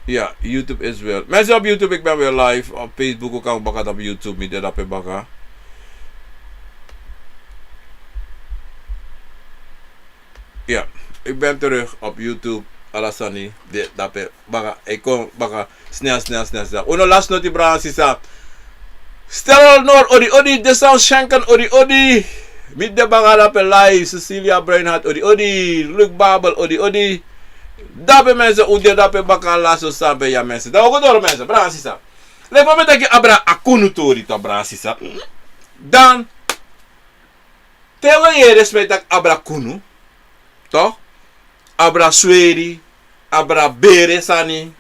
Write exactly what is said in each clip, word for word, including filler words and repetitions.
Ja, YouTube is wel. Mensen op YouTube, ik ben weer live. Op Facebook ook kan baka, op YouTube, mi de dape baka. Ja, ik ben terug op YouTube. Ala sani de dape baka. Ik kom baka. Snel, snel, snel, snel. Unu last noti, brada nanga sisa. Stel Noor, odi, odi. Desan Schenken, odi, odi. Mi de baka dape live. Cecilia Breinhart, odi, odi. Luc Babel, odi, odi. Dape mensen, un de dape baka, laso san ben, ya mensen. Dan un go doro mensen, brada nanga sisa. Leki fa mi taki abra a kunu tori, toch, brada nanga sisa. Dan te un yere sma e taki abra kunu, toch? Abra sweri, abra bere sani,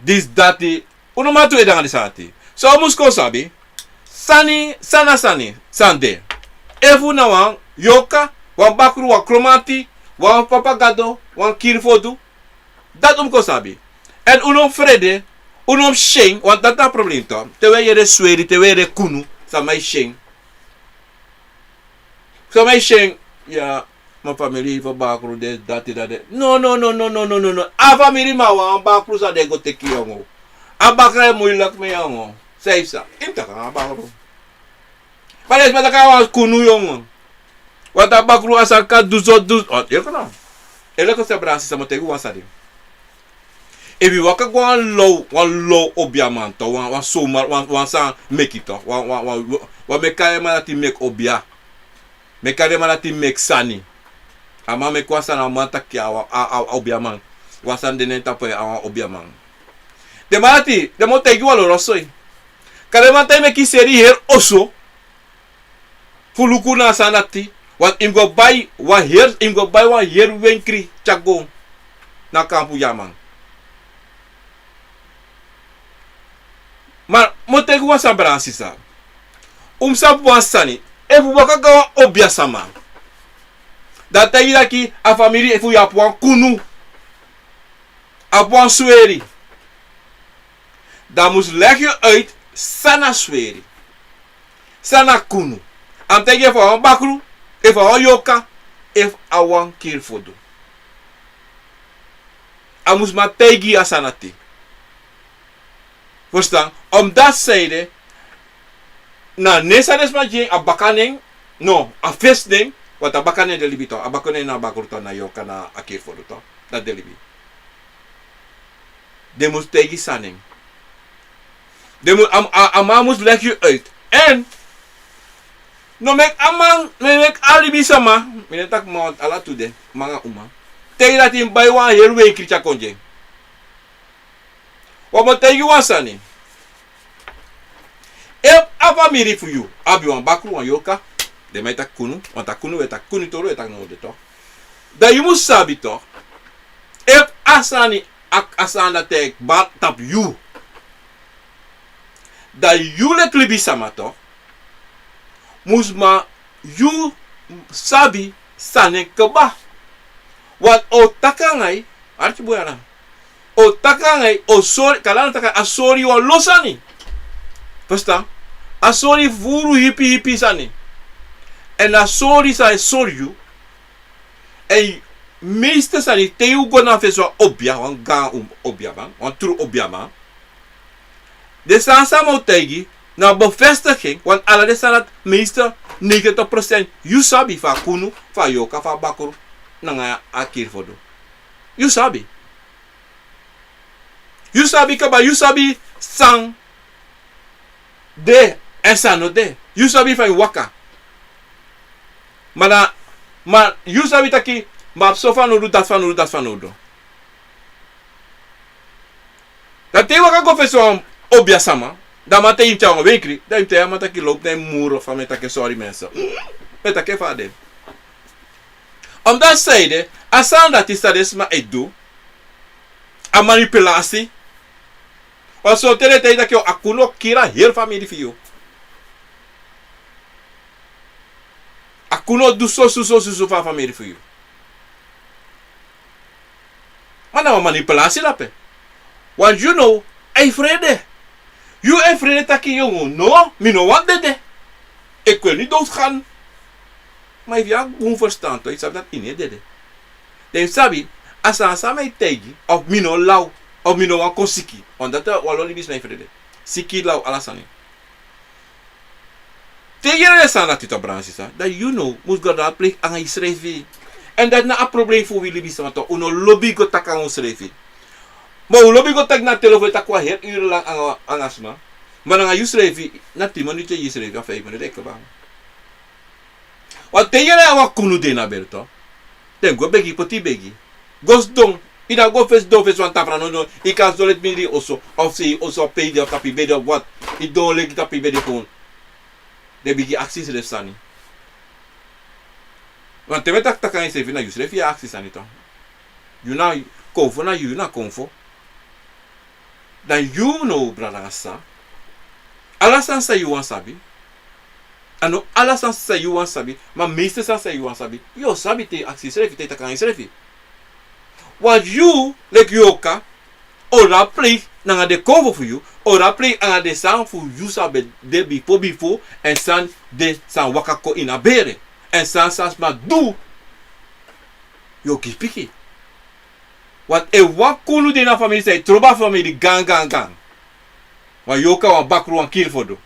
disi dati. Un no man tu e de nanga den sani dati. So un mus kon sabi, sani, san na sani san de. Efu na wan yorka, wan bakru, wan kromanti, wan papa gado, wan kiri fodu, dati un mus kon sabi. Èn un no mus frede, un no mus syen, want dati na a problem toch. Te un e yere sweri, te un e yere kunu, sama e syen. Sama e syen, ya, mi famiri fu bakru de, dati, dati. No, no, no. A famiri man, wan bakru san den go teki yongo. A bakru e muilek mi yongo. San yu sa, yu mus taki nanga a bakru. Ma den sma taki a wan kunu yongo. Want a bakru a sani kan du so, du so. Oh, yu kon no. Eleke sma, brada nanga sisa, mi o taigi un wan sani. Efu yu waka go na wan low, wan low obiaman toch, wan, wan somar, wan, wan san meki toch, wan, wan, wan, wan meki, a den man dati meki obia. Meki, a den man dati meki sani. A man meki wan sani, a man taki a wan, a, a, a obiaman. Wan sani de na en tapu, a wan obiaman. Den man dati, den mu taigi wan loro soi. Kande den man tan e meki seri heri oso fu luku na a sani dati, want yu mus go bai wan heri, yu mus go bai wan heri wenkri tyari go na kampu dyaman. Ma mi o taigi wan sani, brada nanga sisa. Un mus sabi wan sani, efu un waka go na wan obia sama, dan a taigi yu taki a famiri fu yu abi wan kunu, abi wan sweri. Dan a mus leg yu uit san na sweri, san na kunu. A mus taigi yu efu a wan bakru, efu a wan yorka, efu a wan kiri fodu. A mus man taigi yu a sani dati. Verstaan? Omdat zij de, na nen san den sma gi en, a bakanen, no, a fesi nen, want a bakanen de libi toch, a bakanen na a bakru toch, na a yorka, na a kiri fodu toch, dati de libi. Den mus taigi san nen. Den mus, a, a, a man mus leg yu uit. Èn no meki a man, no meki a libisama, mi no e taki man, ala tu de, man nanga uma, taigi yu dati yu mus bai wan heri wenkri tyari kon gi en. Wan, mi o taigi wan sani. Efu a famiri fu yu abi wan bakru, wan yorka, den man e taki kunu, want a kunu, we taki kunu toro, we taki no de toch. Dan yu mus sabi toch, efu a sani, a, a sani dati e kba tapu yu, dan yu leki libisama toch, mus man yu sabi san nen kba. Want a o taki nanga yu, arki bun, a o taki nanga yu, a o sori, kande a no taki, a sori yu wan lo sani. Verstaan? A sori yu furu hipi hipi sani. Èn a sori san a e sori yu. Èn meeste sani, te yu go na fesi wan obia, wan gaan obiaman, wan tru obiaman, den sani san a man o taigi na bevestiging, want ala den sani dati, meeste negentig procent yu sabi, fu a kunu, fu a yorka, fu a bakru, nanga a kiri fodu. Yu sabi. Yu sabi kaba, yu sabi san de, èn san no de. Yu sabi fa yu waka. Ma na, ma yu sabi taki, ma so fanowdu, dati fanowdu, dati fanowdu. Dan te yu waka go fesi wan obiasama, dan a man taigi yu tyari wan wenkri, dan yu mus taigi a man taki lobi, dan yu mus muru, fa mi e taki, sorry mensen. Mi e taki fa a de. Omdat zij de, a sani dati san den sma e du, a manipulasi. Wan sortu den e taigi yu taki a kunu o kiri a heri famiri fu yu. A kunu o du soso, soso, soso fu a famiri fu yu. Ma na wan manipulasi dape. Want yu now, a e frede. Yu e frede taki yu no, mi no wani dede. Ik wil niet doodgaan. Ma efu yu abi bun ferstan toch, yu sabi dati yu no e dede. Dan yu sabi, a sani san mi e taigi, of mi no law. Of mi no wani kon siki. Want dati wan lo libisma e frede. Siki law ala sani. Te yu yere den sani dati, brada nanga sisa, dan yu no mus go dati pleeg nanga yusrefi. Èn dati na a problem fu wi libisma tu. Un no lobi go taki nanga unsrefi. Ma un lobi go taki na telefon, e taki wan heri uru lang nanga, nanga sma. Ma nanga yusrefi, na tin minuten yusrefi, a feifi minuten e kaba. Want te yu yere wan kunu de na bere tu, den go begi, poti begi. Go sidon. Yu no go fesi sidon fesi wan tafra, no, no. Yu kan sidon leti mindri oso, of sei oso, pe yu de, of tapu yu bedi, of wat. Yu sidon leki tapu yu bedi kon. Den bigin aksi yusrefi sani. Want te mi e taki, taki nanga yusrefi, na yusrefi yu e aksi sani tu. Yu na konfo, na yu, yu na konfo. Dan yu no, brada nanga sisa. Ala sani san yu wani sabi. A no ala sani san yu wani sabi, ma meeste sani san yu wani sabi, yu o sabi te yu aksi yusrefi, te yu taki nanga yusrefi. Want yu, leki yu o kan, o dati pleeg nanga den konfo fu yu, o dati pleeg nanga den sani fu yu san ben de bifo bifo, èn san den san waka kon ini a bere. Èn san san sma du, yu o kisi piki. Want efu wan kunu de na famiri, san e trobi a famiri gaan gaan gaan. Wan yorka, wan bakru, wan kiri fu du.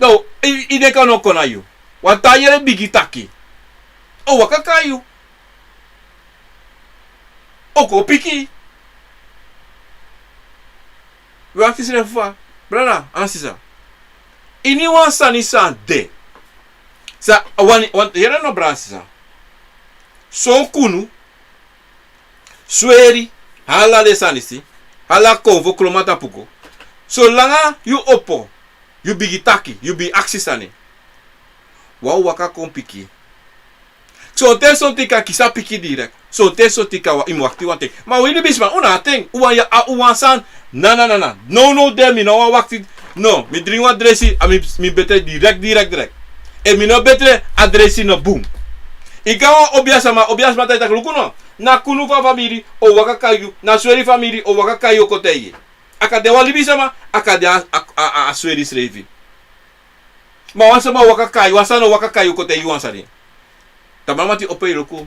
No, i, i denki a no kon na yu. Wan taa yere bigi taki. O waka kai yu. O kon piki. Wi aksi yusrefi fa, brada nanga sisa. Iniwan sani san de. San wani, wani, yere no, brada nanga sisa. Son kunu, sweri, ala den sani disi, ala konfo, kromanti, tapu go. Solanga yu opo, yu bigin taki, yu bigin aksi sani, wan o waka kon piki. Sonten sonten yu kan kisi a piki direkt. Sonten sonten yu kan wa-, yu mus wakti wan ten. Ma wi libisma, un no abi ten, un wani ya, a, un wani sani. Na, na, na, na. Nownow de mi no wani wakti. No, mi dringi wan dresi, a mi, mi betre direkt, direkt, direkt. Efu mi no betre, a dresi no bun. Yu go na wan obiasma, obiasma e taki, luku no. Na kunu fu a famiri o waka kai yu, na sweri famiri o waka kai yu kon taigi. A kan de wan libisma, a kan de a, a, a, a sweri srefi. Ma wan sama o waka kai yu, wan sani o waka kai yu kon taigi yu wan sani. Tapu a man dati opo, e luku.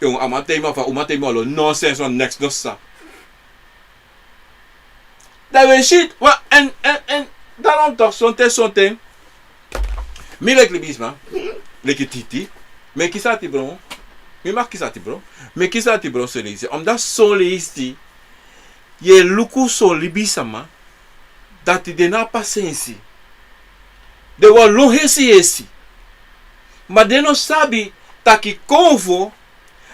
Yu, a man taigi mi fa, a man taigi mi wan lo nonsens, wan neks no sa. Dan wi e si, wan, èn, èn, èn, daarom toch, sonten, sonten. Mi leki libisma, leki titi, mi e kisi ati bron, mi mag kisi ati bron, mi e kisi ati bron son leisi. Omdat son leisi, yu e luku son libisma, dati den no abi pasensi. Den wani lon hesi hesi. Ma den no sabi taki konfo,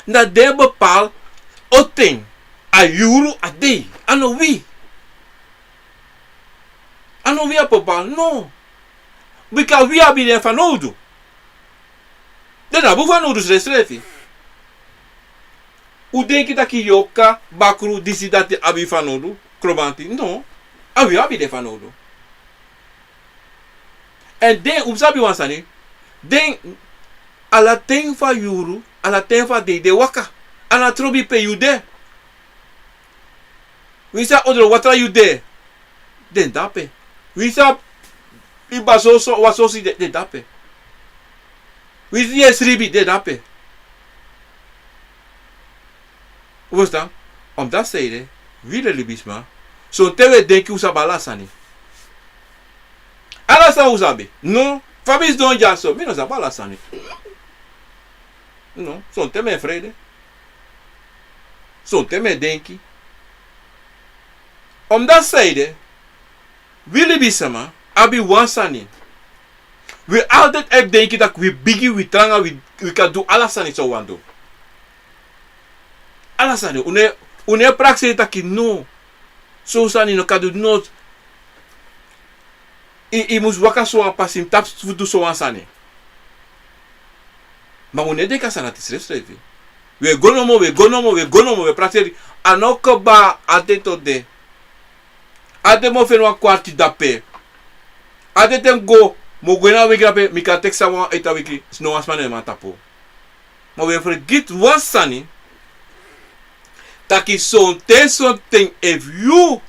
na den e bepaal a ten, a yuru, a dei. A no wi. A no wi e bepaal, no. Bika wi abi den fanowdu. Den no abi fanowdu srefsrefi. Un denki taki yorka, bakru, disi, dati abi fanowdu, kromanti? No. A wi abi den fanowdu. Èn den, un sabi wan sani, den, ala ten fu a yuru, ala ten fu a dei den e waka. A no trobi pe yu de. Winsi a odrowatra yu de, den de dape. Winsi a, yu basi oso, wasi oso yu de, den de dape. Winsi yu e sribi, den de dape. Un ferstan? Omdat san ede, wi den libisma, sonten wi e denki un sabi ala sani. Ala san un sabi. No, fa mi sidon dyaso, mi no sabi ala sani. No, sonten mi e frede. Sonten mi e denki. Omdat san ede, wi libisma abi wan sani. Wi altijd e denki taki wi bigi, wi tranga, wi, wi kan du ala sani san un wani du. Ala sani, un no e, un no e prakseri taki no. Son sani no kan du, no. Yu, yu mus waka sowan pasi, yu mus tapu fu du sowan sani. Ma un no e denki a sani dati srefsrefi. Wi e go nomo, wi e go nomo, wi e go nomo, wi e prakseri. A no kaba, a de tide. A de mi o feni wan kwarti dape. A de te mi go, mi o gwe na weki dape, mi kan teki san wan ete a weki, no wan sma no e man tapu. Ma wi e fergiti wan sani, taki sonten sonten efu yu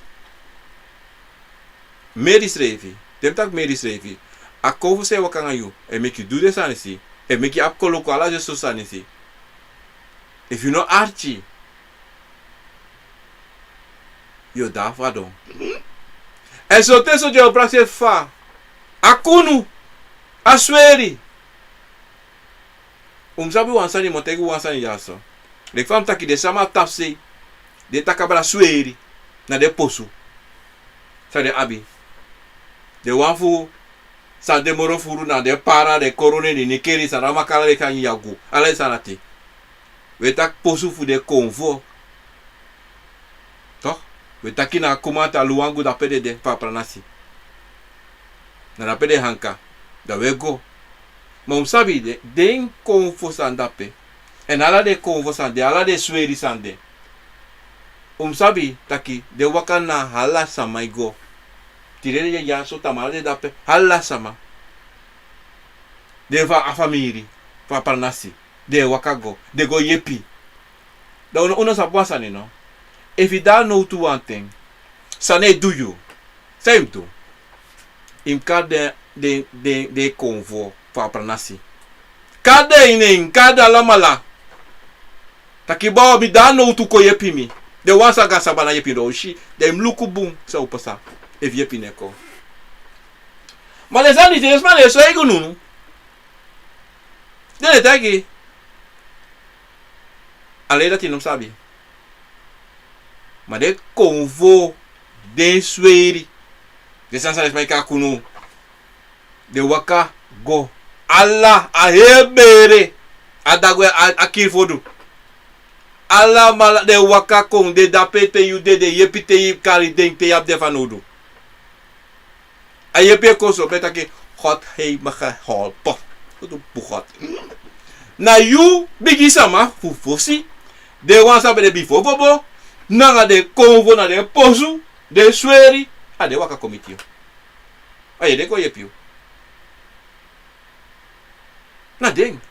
meri srefi, te mi taki meri srefi, a konfo san e waka nanga yu, e meki yu du den sani disi, e meki yu abi koloku, ala den sortu sani disi. Efu yu no arki, Yu o de na fadon. Èn sonten so den o prakseri fa a kunu, a sweri. Un mus sabi wan sani, mi o taigi un wan sani dyaso. Leki fa mi taki, den sama tapu sei, den taki abra sweri na den posu san den abi. Den wan fu san de moro furu na den para, den korone, den nikeri, san den makandra, den kanyagu, ala den sani dati. Wi e taki posu fu den konfo. Toch? Wi e taki na a Kumanti, a Luangu, dape den de fu a pranasi. Na dape den hanka. Dan wi e go. Ma un mus sabi den, den konfo san de dape. Èn ala den konfo san de, ala den sweri san de. Un mus sabi taki den waka na ala sama e go. Tide den de dyaso, tamaa den de dape, ala sama. Den fu a famiri, fu a pranasi. Den e waka go, den go yepi. Dan un no, un no sabi wan sani no. Efu yu de na nowtu wanten, san e du yu? San yu mus du? Yu mus kari den, den, den, den konfo fu a pranasi. Kari den nen, kari den alamala. Taki bawa, mi de na nowtu, kon yepi mi. Den wan san go a sabana yepi, den o si, den mus luku bun san o pasa. Efu yepi no e kon. Ma den sani disi, den sma no e soi gi unu. Den no e taigi. A lei dati no mus sabi. Ma den konfo, den sweri, den sani san den sma e kari kunu, den waka go. Ala, a heri bere, a dagwe, a, a kiri fodu. Alamala den waka kon, den de dape te yu de, den yepi te yu kari den, te yu abi den fanowdu. A yepi e kon so, mi e taki, God, hij mag helpen. Wat een boegat. Na yu bigi sama fu fosi, den wan san ben de bifo fobo, nanga den konfo, na den posu, den sweri, a den waka kon miti yu. A yu den kon yepi yu. Na den.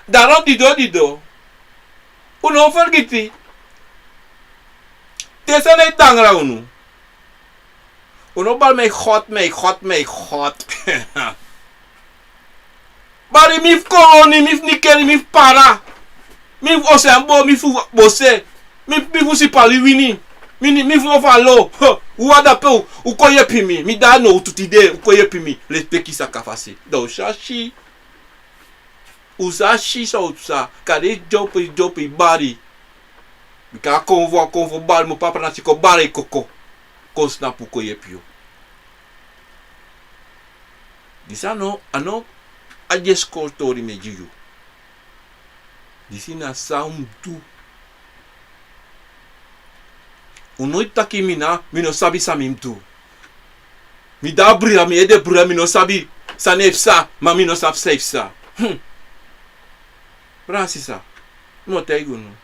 Daarom dido, dido. Un no fergiti. Te sani e dangra unu. Un no bari mi God, mi God, mi God. Bari mi fu Koroni, mi fu Nikeri, mi fu Para, mi fu Osembo, mi fu Bose, mi, mi fu Sipaliwini, mi, mi fu Ofalo. Huh, un wani dape, un kon yepi mi. Mi de na nowtu tide, un kon yepi mi. Lespeki saka fasi. Dan un sa si. Un sa si san un sa. Kande dyompo, dyompo, bari. Bika a konfo, a konfo bari, mi papa na si kon bari koko. Kon snapu, kon yepi yu. Disi a no, a no a dyesi kon tori mi e gi yu. Disi na san un mus du. Un no e taki mi na, mi no sabi san mi mus du. Mi de a bruya, mi ede bruya, mi no sabi san e psa, ma mi no sabi san e psa. Hmm. Brada sisa, mi o taigi unu.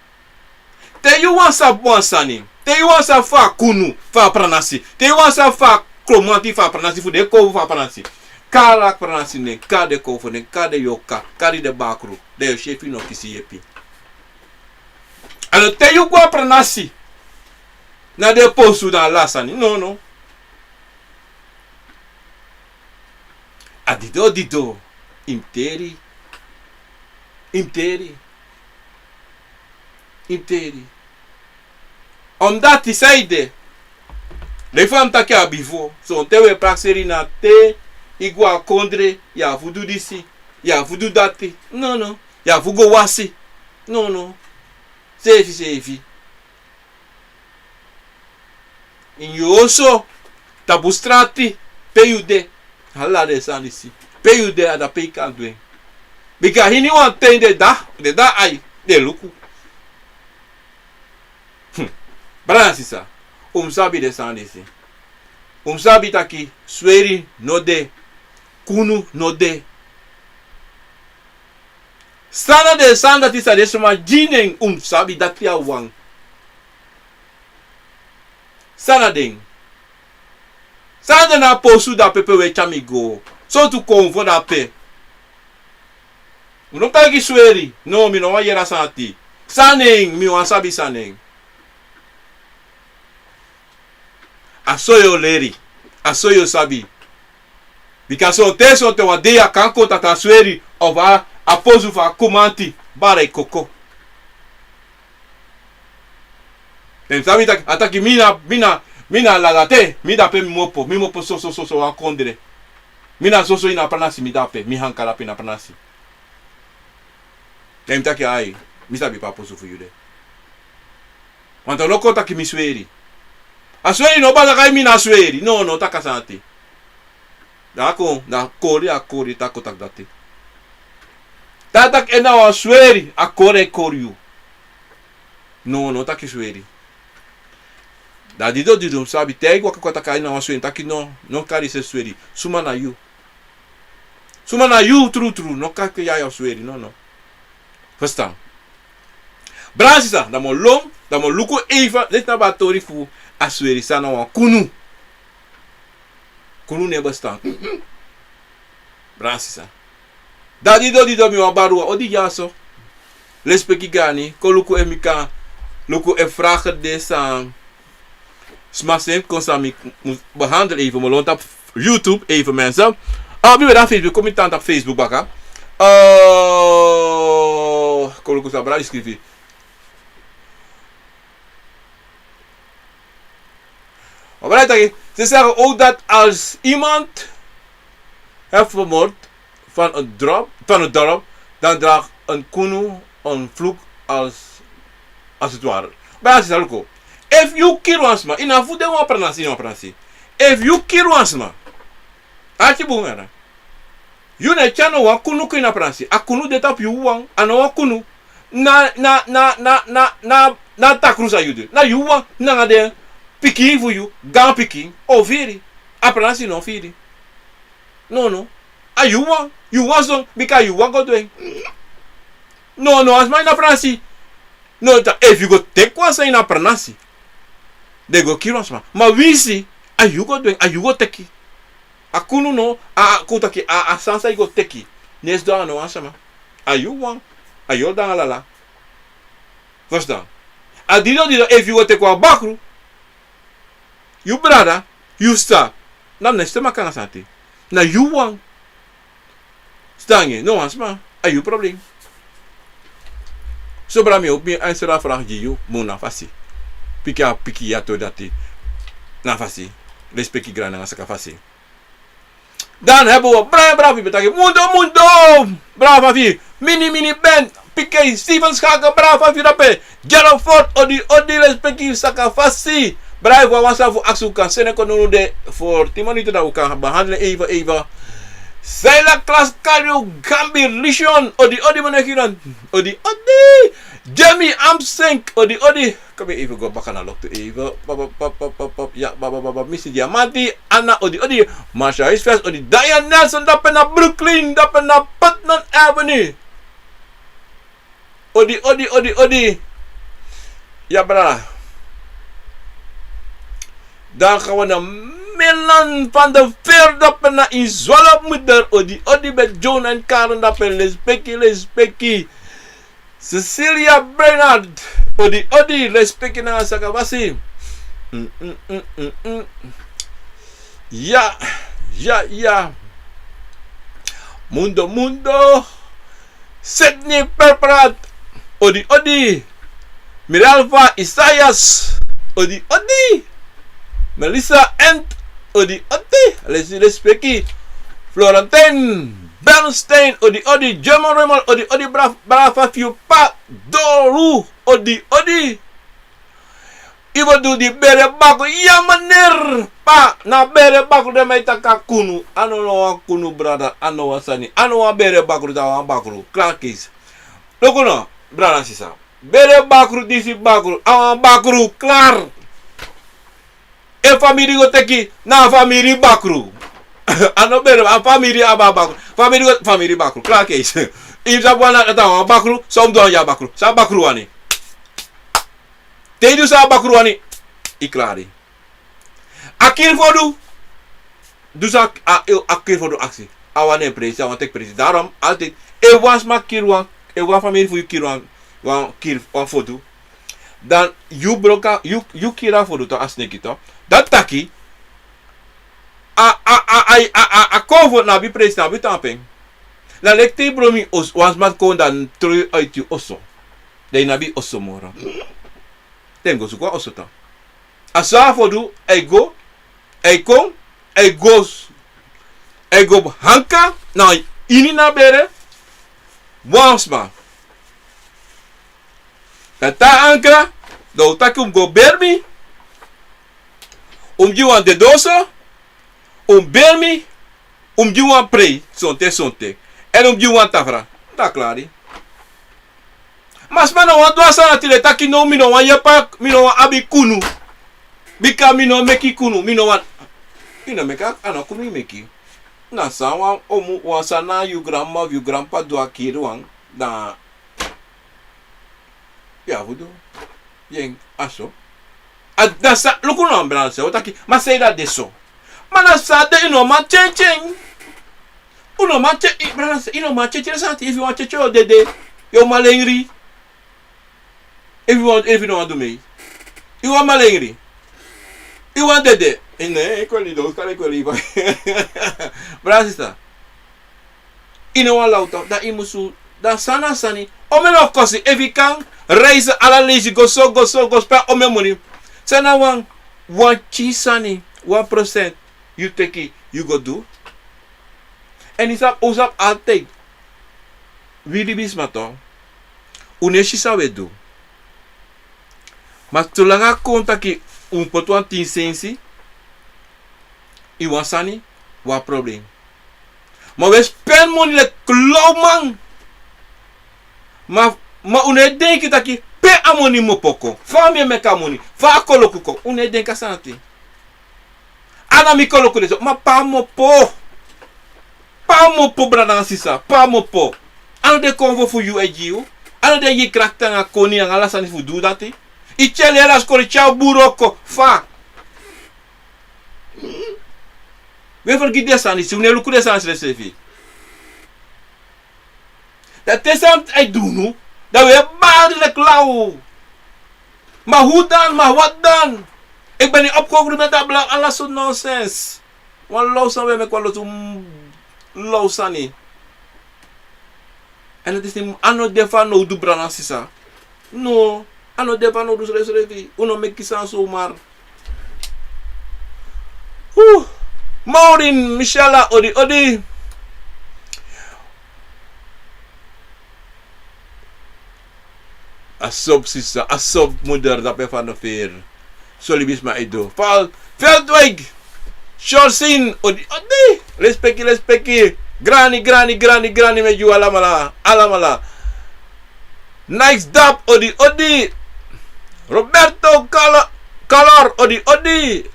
Te yu wani sabi wan sani, te yu wani sabi fu a kunu fu a pranasi, te yu wani sabi fu a kromanti fu a pranasi, fu den konfo fu a pranasi, kari a pranasi nen, kari den konfo nen, kari den yorka, kari den bakru, dan yu seefi no kisi yepi. Alo, te yu go a pranasi, na den posu, na ala sani, no, no. A dido, dido, yu mus teri, yu mus teri, yu mus teri. Omdati san ede, leki fa mi taki a bifo, sonten wi e prakseri na te yu go a kondre, yu abi fu du disi, yu abi fu du dati. No, no. Yu abi fu go wasi. No, no. Seefi, seefi. Ini yu oso, tapu strati, pe yu de, ala den sani disi. Pe yu de, a dape yu kan du en. Bika hiniwan ten den de, den de na ai, den luku. Hmm. Brada sisa, un mus sabi den sani disi. Un mus sabi taki sweri no de, kunu no de. San na den sani dati san den sma gi nen, un mus sabi dati a wan. San na den? San na den na posu dape pe wi e tyari mi go? Sortu konfo dape? Un no taigi sweri. No, mi no wani yere a sani dati. San nen, mi wani sabi san nen. A so yu o leri. A so yu o sabi. Bika sonten, sonten wan dei a kan kon taki a sweri of a, a posu fu a kumanti bari koko. Den sabi taki, a taki mi na, mi na, Mi na lala te, mi dape mi mopo, mi mopo soso soso wan kondre. Mi na soso ini a pranasi, mi dape, mi hankalape ini a pranasi. Dan mi taki ai, mi sabi pe a posu fu yu de. Want a no kon taki mi sweri. A sweri no baka kai mi na sweri. No, no, taki a sani ati. Dan a kon, dan a kori, a kori, taki a kon taki dati. Dan a taki en na wan sweri, a kori, a kori yu. No, no taki sweri. Dan di do di do, mi sabi, te a e waka kon taki a ini wan sweri, taki no, no kari se sweri. Suma na yu. Suma na yu trutru, no kari ke yaya fu sweri, no, no. Ferstan? Brada sisa, dan mi o lon, dan mi o luku even, leti na a tori fu a sweri san na wan kunu. Kunu no e bestaan. Brada sisa. Dan di do di do, mi wan bari wan odi dyaso. Lespeki gani, kon luku efu mi kan, luku efu vragen de san sma seni kon san mi mus behandel even, mi o lon tapu YouTube even, mensen. Ah, mi ben de na Facebook, kon mi tan tapu Facebook baka. Eh, kon luku san brada skrifi. Maar hij zegt, ze zeggen ook dat als iemand heeft vermoord van het dorp, van het dorp, dan draagt een kunu een vloek als, als het ware. Maar hij zegt ook, efu yu kiri wan sma, i na fu de wan pranasi, wan pranasi. Efu yu kiri wan sma, arki bun, yere. Yu na e tyari wan kunu kon ini a pranasi. A kunu de tapu yu wawan. A no wan kunu. Na, na, na, na, na, na, na takru san yu du. Na yu wawan nanga den pikin fu yu, gaan pikin, o firi. A pranasi no firi. No, no. A yu wawan. Yu wawan son, bika yu wawan go du en. No, no, a sma ini a pranasi. No, dan efu yu go teki wan sani ini a pranasi, den go kiri wan sma. Ma winsi a yu go du en, a yu go teki. A kunu no, a, a kon taki, a, a sani san yu go teki, no e sidon nanga no wan sama. A yu wawan, a yu o de nanga lala. Ferstan? A didon didon, efu yu go teki wan bakru, yu brada, yu sisa, na mi no e sidon nanga sani ati. Na yu wawan. Sidon nanga en, no wan sama, a yu problem. So brada, mi o, mi o answer a vraag gi yu, bun, na a fasi. Piki a piki ya to dati. Na a fasi. Lespeki grani nanga saka fasi. Dan hebben we Brian, brada fu mi, ben taki mundo, mundo. Brada fu mi, Mini Mini Ben, P K, Steven Schaken, brada fu mi, dape. Gerald Ford, odi, odi, lespeki, saka fasi. Brada, efu wan sani fu aksi, un kan seni kon now de fu tin minuten, dan un kan behandel en even, even. Seila Klas Kario Gambi Lishon, odi, odi, meneer Giron, odi, odi. Jamie Amsink, odi, odi. Kan mi even go baka na loktu even. Pap, pap, pap, pap, pap. Ya, pap, pap, pap, pap. Misi Diamanti, Anna, odi, odi. Marsha Isfes, odi. Diane Nelson, dape na Brooklyn, dape na Putnam Avenue. Odi, odi, odi, odi. Ya, brada. Dan gaan we naar Milan van der Veer, dape na in Zwaluwmoeder, odi, odi, met John en Karen, dape, lespeki, lespeki. Cecilia Bernard, odi, odi, lespeki nanga saka fasi. Mm, mm, mm, mm, mm. Ya, ya, ya. Mundo, mundo. Sydney Perperat, odi, odi. Miralva Isaias, odi, odi. Melissa Ent, odi, odi. Lesi, lespeki. Florentine Bernstein, odi, odi. German Roman, odi, odi. Brada, brada fu mi, Pa Doru, odi, odi. Ibo du di bere bakru, ya meneer, pa, na bere bakru den man e taki a kunu. A no, no wan kunu, brada, a no wan sani. A no wan bere bakru, dan wan bakru. Klaar, keisi. Luku no, brada, sisa. Bere bakru, disi bakru, a wan bakru, klaar. Efu famiri go teki, na famiri bakru. A no bere, a famiri abi a bakru. Famiri go, famiri bakru, klaar, keisi. Efu sabi wan na, dan wan bakru, so mus du wan ya bakru. San bakru wani. Te yu du san a bakru wani, yu klari. A kiri fu du, du san a, a kiri fu du aksi. A wani en presi, a wani teki presi. Daarom, altijd, efu wan sma kiri wan, efu wan famiri fu yu kiri wan, wan kiri, wan fodu, dan yu broka, yu, yu kiri a fodu to, a sneki to. Dati taki, a, a, a kon fu na abi presi, na abi tampen. Na leki te yu bron mi oso, wan sma kon dan tron yu uit yu oso. Dan yu no abi oso moro. Den go suku wan oso to. A so a fu du, a e go, a e kon, a e go, a e go hanka na ini na bere wan sma. Dan te a anka, dan un taki un mus go beri mi, un mus gi wan dede oso, un mus beri mi, un mus gi wan prei, sonte, sonte. Èn un mus gi wan tafra. Dan a klari. Ma sma no wani du a sani dati, den taki no, mi no wani yepi, mi no wani abi kunu. Bika mi no meki kunu, mi no wani. Yu no meki a, a no kunu yu meki. Na san wan omu, wan sani na yu granmama fu yu granpapa du a kiri wan, dan yu abi fu du. Yen, a so. A, dan san, luku no, a brada, san un taki, ma sei dati de so. Ma na san de, yu no man tyentyen en. Un no man tyentyen, brada, yu no man tyentyen sani dati, efu yu wani tyentyen yu o dede, yu o malengri. Efu yu wani, efu yu no wani du mee. Yu wani malengri. Yu wani dede. Eh, ne, kweli don, kari kweli. Brada, sisa. Yu no wani lawtu, dan yu musu, dan san na sani. Omeni o kosi, efu yu kan reisi ala leisi, go so, go so, go spen omeni moni. San na wan, wan pikin sani, wan procent, yu teki, yu go du. Èn yu sabi, un sabi altijd. Wi libisma tu. Un no e si san un e du. Ma solanga a kon taki un poti wan tin sensi ini wan sani, wan problem. Ma un e spen moni leki lawman. Ma, ma un no e denki taki pe a moni mu opo kon. Fa mi e meki a moni. Fa a koloku kon. Un no e denki a sani dati. A na mi koloku de so, ma pe a mu opo. Pe a mu opo, brada nanga sisa, pe a mu opo. A no den konfo fu yu e gi yu. A no den e gi krakti nanga koni nanga ala sani fu du dati. Yu tyari heri a skoro, yu tyari buru oko, fa. Wi e fergiti den sani disi, wi no e luku den sani disi srefi. Dan te sani e du unu, dan wi e bari leki law. Ma hoe dan, ma wat dan? Ik ben niet opgegroeid met dat blauw, ala sortu nonsens. Wan law sani wi e meki, wan lotu, mm, law sani. Èn dati is niet, a no de fanowdu, brada nanga sisa. No, a no de fanowdu srefsrefi. Un no meki sani somar. Huh. Maureen, Michela, odi, odi. A so sisa, a so moeder, dape Van de Veer. So libisma e du. Val, Veldwijk. Sjorsin, odi, odi. Respeki, respeki. Grani, grani, grani, grani, mi e gi un alamala, alamala. Nice dap, odi, odi. Roberto Cala-, Calor, odi, odi.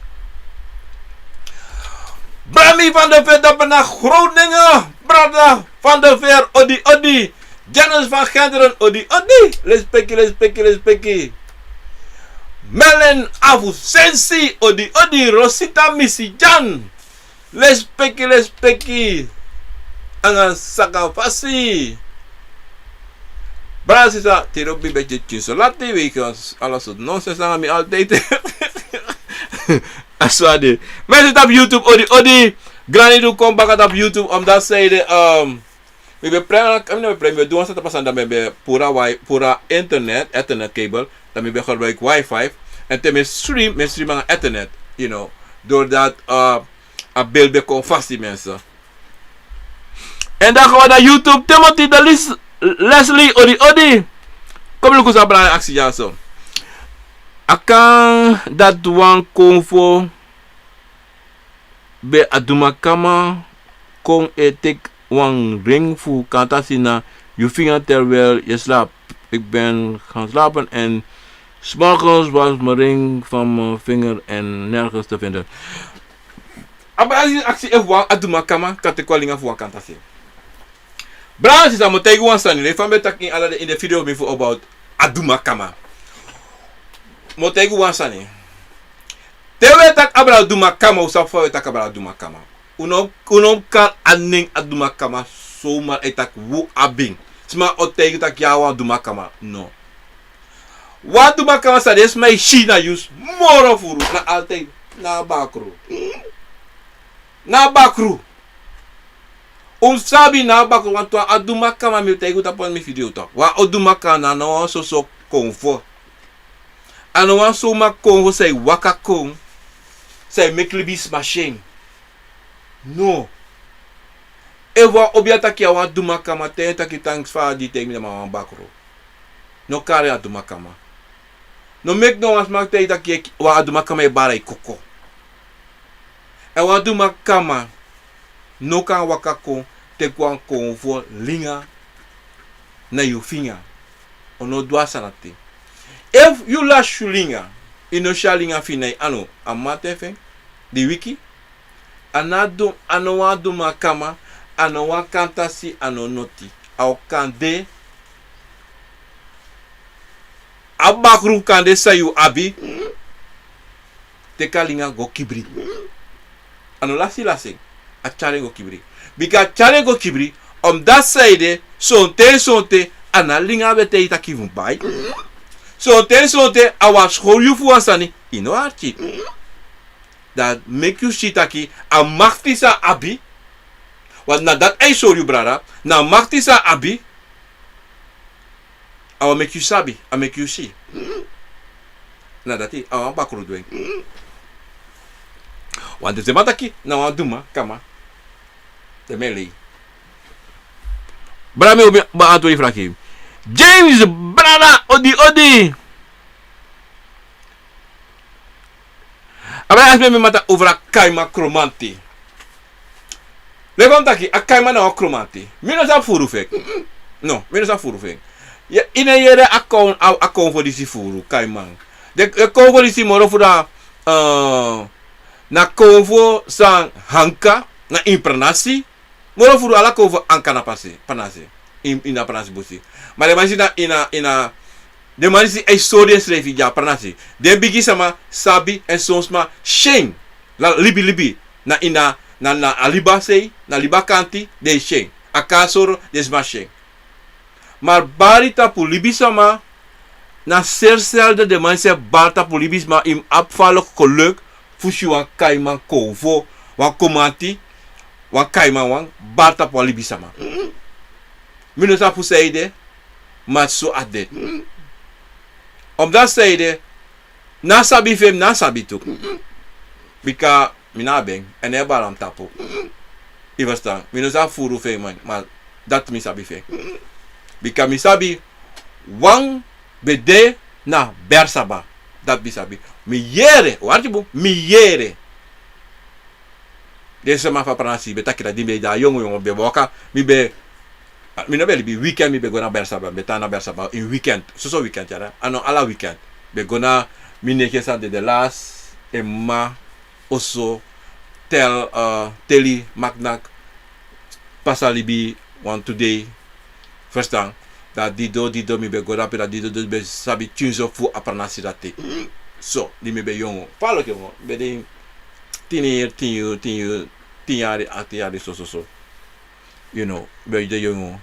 Brami van de Veer, dape na Groningen. Brada van de Veer, odi, odi. Janus van Genderen, odi, odi. Respeki, respeki, respeki. Melen Avusensi, odi, odi. Rosita Misijan. Lespeki, lespeki. Anga saka fasi. Brada, sisa, tide un ben beti tyari so lati, wegens ala sortu nonsens nanga mi altijd. A so a de. Mensen tapu YouTube, odi, odi. Grani, du kon baka tapu YouTube, omdat zij de, ehm, mi ben prank, mi no ben prank, mi ben du wan sani tapu a sani, dan mi ben puru a wi-, puru a internet, ethernet cable, dan mi ben gebruik wifi. En te mi stream, mi stream anga ethernet, you know. Doordat, eh, a beeld ben kon fasi, mensen. En dan gaan we naar YouTube, Timothy de Lis-, Leslie, odi, odi. Kom, luku san brada aksi dyaso. A kan dati wan konfo ben a dumakama kon e teki wan ring fu kantasi na yu vinger terwijl je slaapt. Ik ben gaan slapen en 's morgens was mijn ring van mijn vinger en nergens te vinden. A brada aksi efu wan a dumakama kan teki wan linga fu wan kantasi. Brada, sisa, mi o taigi un wan sani, ne fa mi ben taki ini ala den, ini den video fu mi fu about a dumakama. Mi o taigi un wan sani. Te wi e taki about a dumakama, un sabi fa wi e taki about a dumakama. Un no, un no kan a nen a dumakama, so wi man e taki wi abi en. Sma o taigi taki ya, wan dumakama. No. Wan dumakama san den sma e si na yu moro furu, na altijd na bakru. Na bakru. Un sabi na bakru, want wan dumakama, mi o taigi un tapu mi video tu. Wan dumakama na no wan soso konfo. A no wan soma konfo san e waka kon, san e meki libisma syen. No. Efu wan obia taki a wan dumakama, ten taki tanks fa a di teki mi na man wan bakru. No kari a dumakama. No meki no wan sma taki wan a dumakama e bari a koko. Èn wan dumakama no kan waka kon teki wan konfo linga na yu finga. O no du a sani dati. Efu yu lasi yu linga, yu no si a linga fu yu na yu anu, a mamanten fu en di wiki. A no wan dumakama, a no wan kantasi, a no noti. A o kan de a bakru, kan de san yu abi. Teki a linga go kibri. A no lasi lasi en. A tyari en go kibri. Bika a tyari en go kibri, omdati san ede, sonten sonten a no a linga ben teki taki yu fu bai. Sonten sonten a wan skowru yu fu wan sani, yu no arki. Dan meki yu si taki a makti san a abi, want na dati a e sori yu brada, na a makti san a abi. A o meki yu sabi, a meki yu si. Na dati a wan bakru du en. Want den sma taki na wan dumakama. Den mi e lei. Brada, mi o mi ba antwoord yu vraag. James, brada, odi, odi. A ben aksi mi, mi mata, over a kaiman Kromanti. Leki fa mi taki, a kaiman na wan Kromanti. Mi no sabi furu fu en. No, mi no sabi furu fu en. Yu no e yere a kon, a, a konfo disi furu, kaiman. Den, den konfo disi moro fu da, eh, na konfo san anka na ini pranasi. Moro furu ala konfo anka na pasi, pranasi. Ini, ini a pranasi busi. Ma den man disi na, ini a, ini a, den man disi e sori densrefi gi a pranasi. Den bigi sama sabi èn son sma syen. Libi, libi. Na ini a, na, na a liba sei, na liba kanti, den syen. A kan sori den sma syen. Ma bari tapu libisma, na seri selde den man disi e bari tapu libisma. Yu mus abi falek geluk fu si wan kaiman konfo, wan Kromanti, wan kaiman wan bari tapu wan libisma. Mi no sabi fu san ede, ma so a de. Omdati san ede, na sabi fu en, na sabi tu. Bika mi no abi en, èn no e bari na mi tapu. Yu ferstan, mi no sabi furu fu en, ma, ma dati mi sabi fu en. Bika mi sabi, wan ben de na Bersaba. Dati mi sabi. Mi yere, un arki bun, mi yere. Den sma fu a pranasi ben taki dati, di mi ben de yongu yongu, ben waka, mi ben, mi no ben libi, weekend mi ben go na Bersaba, mi ben tan na Bersaba ini weekend, soso weekend, ya, a no ala weekend. Mi ben go na mi nege san de de lasi, en mama oso, tel, eh, teli, maknak, pasa libi wantu dei. Ferstan, dan dido, dido mi ben go drape, dan dido, dido ben sabi tyunso fu a pranasi dati. So, di mi ben yongu. Fa a loki yongu, mi ben de tin yari, tin yari, tin yari, tin yari, a tin yari, so, so, so. You know, mi ben de yongu.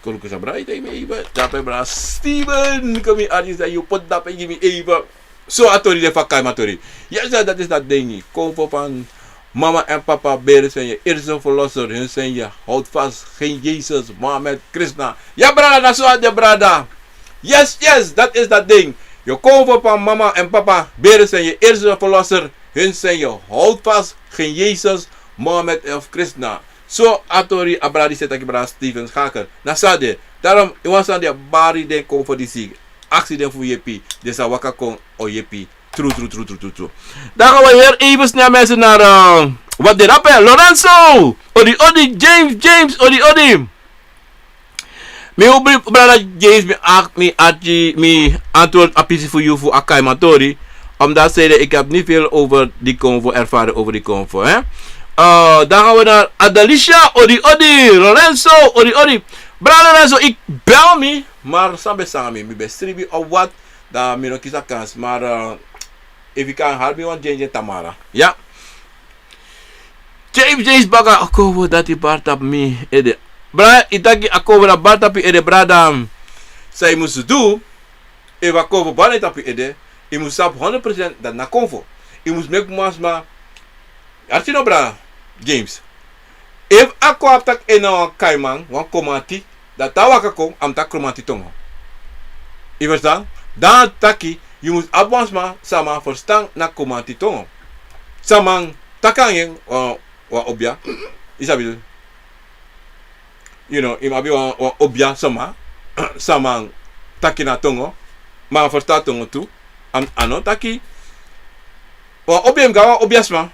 Kon luku san brada e taigi mi even. Drape brada Steven, kon mi arki san yu poti drape gi mi even. So a tori de fu a kaiman tori. Yes, dat is dat ding. Konfo fu mama èn papa, bere sen yu eerste verlosser, hun sen yu houdvast, geen Jezus, Mohammed, Krishna. Ya brada, na so a de brada. Yes, yes, dat is dat ding. Yu konfo fu mama èn papa, bere sen yu eerste verlosser, hun sen yu houdvast, geen Jezus, Mohammed of Krishna. So a tori a brada disi e taki, brada Steven Schaker. Na so a de. Daarom, yu wan sani di e bari den konfo disi, aksi den fu yepi, den sa waka kon o yepi. Tru, tru, tru, tru, tru, tru. Dan gaan we hier even snel mensen naar, eh, wat de rapper Lorenzo. Odi, odi, James, James, odi, odi. Mi hoop, brada James, mi ak-, mi arki, mi antwoord a pisi fu yu fu a kaiman tori. Omdat zij de, ik heb niet veel over die konfo, ervaring over die konfo, hè. Eh, dan gaan we naar Adelicia, odi, odi, Lorenzo, odi, odi. Brada Lorenzo, ik bel mi, maar san ben sanga mi, mi ben sribi of wat, dan mi no kisi a kans, maar, eh, efu yu kan hali mi wan dyendyen tamara. Ya. James, James baka, a konfo dati bari tapu mi ede. Brada, yu taki a konfo dati bari tapu yu ede, brada. San yu musu du, efu a konfo bari tapu yu ede, yu musu sabi honderd procent dati na konfo. Yu musu meki mansma, arki no, brada James. Efu a kon abi taki en na wan kaiman, wan Kromanti, Dan te a waka kon, a mus taki Kromanti tongo. Yu ferstan? Dan a taki, yu mus abi wan sma, san man ferstan na Kromanti tongo. San man taki nanga en, wan, wan obia. Yu sabi, yu no, yu mus abi wan, wan obia sma, san man taki na tongo, ma a ferstan tongo tu. A, a no taki, wan obia, yu mus go na wan obia sma.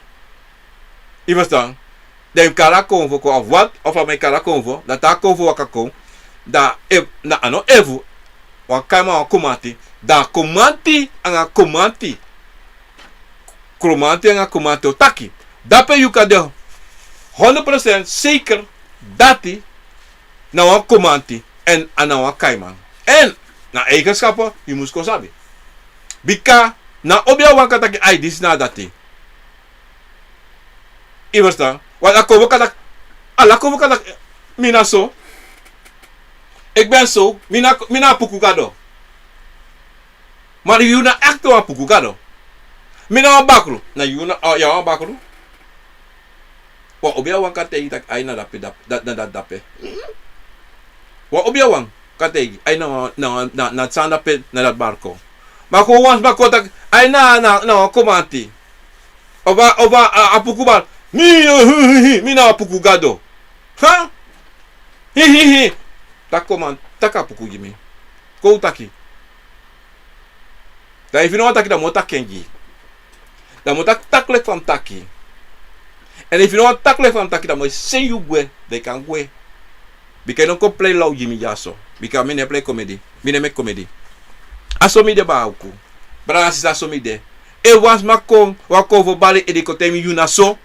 Yu ferstan? Dan yu mus kari a konfo kon, of wat, of a man e kari a konfo, dan te a konfo waka kon, dan efu, na a no efu, wan kaiman, wan Kromanti, dan Kromanti anga Kromanti, Kromanti anga Kromanti o taki. Dape yu kan de honderd procent zeker dati na wan Kromanti, èn a na wan kaiman. Èn na eigenschap yu mus kon sabi. Bika na obia wan kan taki, ai, disi na dati. Yu ferstan? Want a konfo kan taki, ala konfo kan taki, mi na so. Ik ben zo, mi na, mi na Apuku Gado. Ma yu na echt wan Apuku Gado. Mi na wan bakru, na yu na, oh, yu na wan bakru. Wan obia wan kan taigi taki, ai, na dape, dap-, da-, na dati dape. Wan obia wan kan taigi, ai, na, na, na, na san dape, na dati barko. Ma kon wan sma kon taki, ai, na, na, na wan Kromanti. Of a, of a, a, Apuku Gado. Mi, hi, hi, hi, mi na Apuku Gado. Ha? Hi, hi, hi. Taki Kromanti, taki Apuku gi mi. Kon un taki. Dan efu yu no wani taki, dan mi o taki en gi yu. Dan mi o taki, taki leki fa mi taki. Èn efu yu no wani taki leki fa mi taki, dan mi o seni yu gwe, dan yu kan gwe. Bika yu no kon plei law gi mi dyaso. Bika mi no e plei komedi. Mi no e meki komedi. A so mi de, baa uku. Brada, sisa, a so mi de. Efu wan sma kon, wan konfo bari ede kon taigi mi yu na so.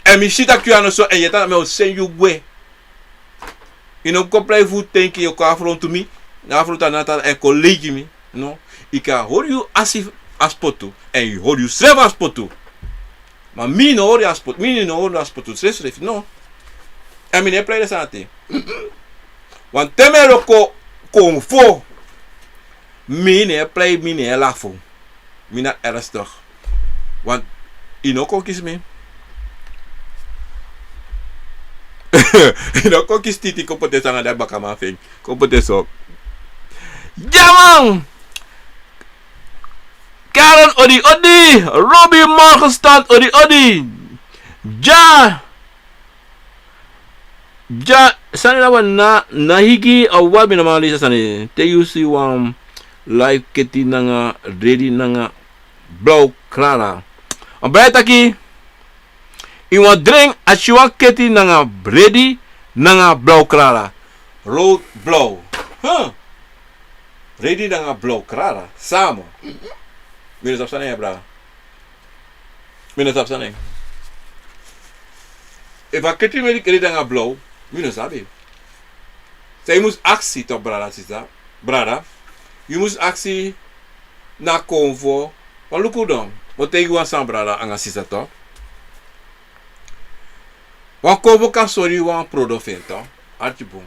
Èn mi si taki yu a no so, èn yu e tan, dan mi o seni yu gwe. Yu no kon plei fu denki yu kon afrontu mi, na afrontu a nata èn kon lei gi mi. No, yu kan hori yu asi a spotu, èn yu hori yusrefi a spotu. Ma mi no hori a spotu, mi no hori a spotu srefsrefi, no. Èn mi no e plei den sani dati. Want te mi e wroko konfo, mi no e plei, mi no e lafu. Mi na ernstig. Want yu no kon kisi mi. Yu no kon kisi Titi kon poti en so nanga dati bakaman fu en. Kon poti en so. Dya man! Karen odi odi, Robbie Morgenstad odi odi. Dya. Dya, sani na wan na, na higi a wan, mi no man leisi a sani. Te yu si wan live keti nanga redi nanga blauw krara. A bai taki, yu wan dringi, a si wan keti nanga redi nanga blauw krara. Rood, blauw. Huh. Redi nanga blauw krara. Sama. Mi no sabi san na en, bra. Mi no sabi san na en. Efu a keti meki redi nanga blauw, mi no sabi. San yu mus aksi toch, brada, sisa. Brada, yu mus aksi na konfo. Wan luku dan. Mi o taigi wan sani, brada anga sisa, toch. Wan konfo kan sori yu wan prodo fu en, toch. Arki bun.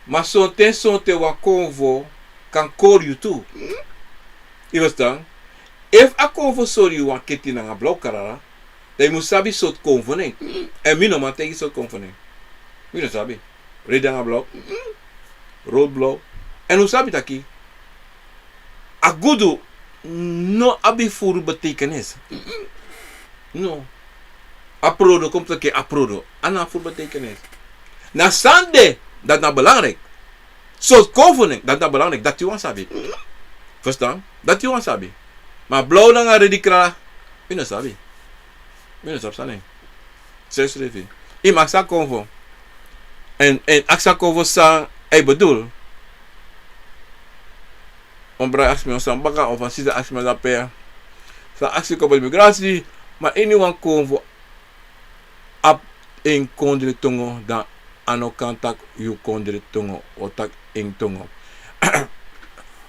Ma sonten, sonten wan konfo kan kori yu tu. Yu ferstan? Efu a konfo sori yu wan keti nanga blauw krara, dan yu mus sabi sortu konfo nen. Èn mi no man taigi sortu konfo nen. Mi no sabi. Redi nanga blauw. Rood, blauw. Èn un sabi taki a gudu no abi furu betekenis. No. A prodo, kon taki a prodo, a no abi furu betekenis. Na san de, dati na belangrijk. Sortu konfo nen, dati na belangrijk, dati yu wani sabi. Ferstan? Dati yu wani sabi. Ma blauw nanga redi krara, mi no sabi. Mi no sabi san na en. Srefsrefi. Yu mus aksi a konfo. Èn, èn aksi a konfo san a e bedoel. Wan brada aksi mi wan sani baka, of wan sisa aksi mi dape. San aksi kon bari migrasi, ma iniwan konfo abi en kondre tongo, dan a no kan taki yu kondre tongo, o taki en tongo.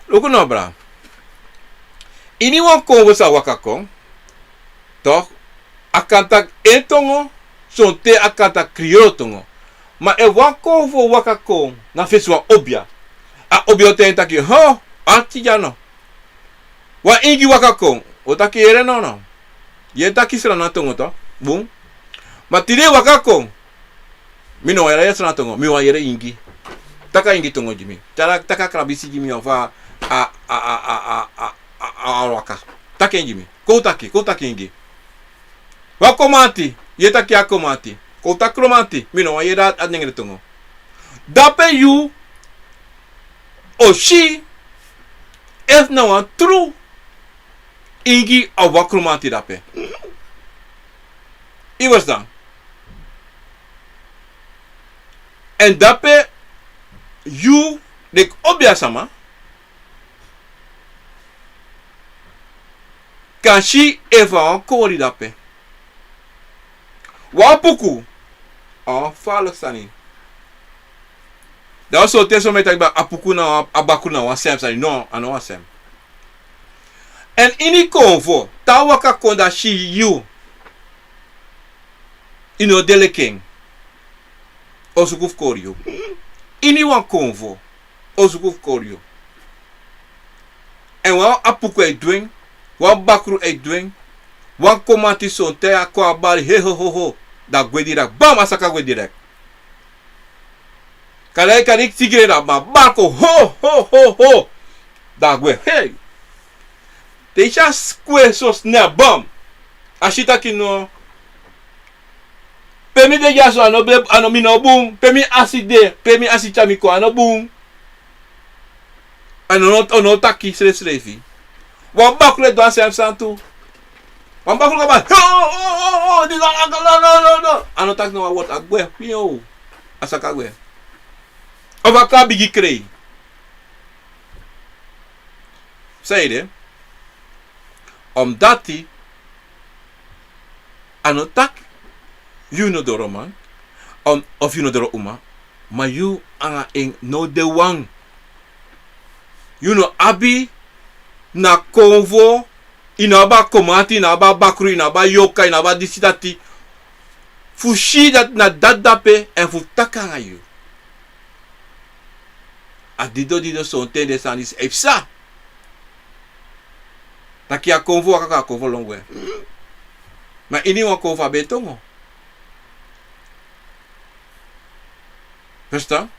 Luku no, bra. Iniwan konfo sa waka kon, toch, a kan taki en tongo, sonten a kan taki kriyoro tongo. Ma efu wan konfo waka kon na fesi wan obia, a obia o taigi en taki, ho, arki dya no. Wan Ingi waka kon, o taki, yere, no, no. Yu e taki Sranan tongo, toch? Bun. Ma tide yu waka kon, mi no wani yere Sranan tongo, mi wani yere Ingi. Taki a ingi tongo gi mi. Taki a krabisi gi mi, ofu a, a, a, a, a, a, a, a waka. Taki en gi mi. Kon un taki, kon un taki ingi. Wan Kromanti, yu e taki a Kromanti. Kon un taki Kromanti, mi no wani yere a nengre tongo. Dape yu o si efu na wan tru ingi a wan Kromanti dape. Yu e ferstan? Èn dape yu, leki obiasama, kan si efu a wan kori dape. Wan puku a wan faliki sani. Dan wan sortu ten so mi e taki, a puku na wan, a bakru na wan sem sani. No, a no wan sem. Èn ini konfo, te a waka kon, dan a si yu, yu no de leki en, o suku fu kori yu. Ini wan konfo, o suku fu kori yu. Èn wan apuku e du en, wan bakru e du en, wan Kromanti sonten a kon a bari, he, ho, ho, ho. Dan a gwe direkt. Bam, a saka gwe direkt. Kari, kari, sigre, dan a bari kon, ho, ho, ho, ho. Dan a gwe, hei. Te yu si a gwe so snel, bam. A si taki no. Pe mi de dyaso a no be, a no, mi no bun. Pe mi asi de, pe mi asi tyari mi kon, a no bun. A no, no, no taki srefsrefi. Wan bakru e du a sem sani tu. Wan bakru kaba, ho, ho, ho, ho, di la, la, la, la, la, la. A no taki no wan wortu, a gwe, piyo. A saka gwe. Ofu a kon a bigi krei. San ede? Omdati a no taki yu no doro man, om, ofu yu no doro uma, ma yu anga en no de wan. Yu no abi na konfo, yu no abi a Kromanti, yu no abi a bakru, yu no abi a yorka, yu no abi a disi dati. Fu si dati na dati dape èn fu taki anga yu. A dido dido sonten den sani disi e psa. Taki a konfo waka kon, a konfo lon gwe. Ma ini wan konfo a ben e tongo. Ferstan?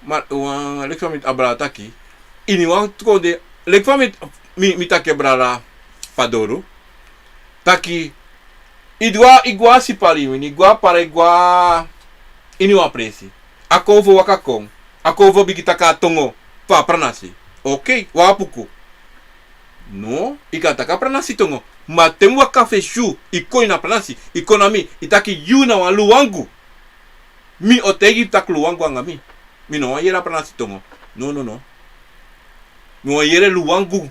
Ma wan leki fa mi, a brada taki. Ini wan konde, leki fa mi, mi, mi taki brada Fadoro. Taki, i du a, i go a sipaliwini, i go a para, i go a ini wan presi. A konfo waka kon. A konfo bigin taki a tongo fu a pranasi. Okei, wan apuku. No, i kan taki a pranasi tongo. Ma te mi waka fesi yu, i kon ini a pranasi, i kon na mi, i taki yu na wan Luwangu. Mi o taigi yu taki Luwangu anga mi. Mi no wani yere a pranasi tongo. No, no, no. Mi wani yere Luwangu.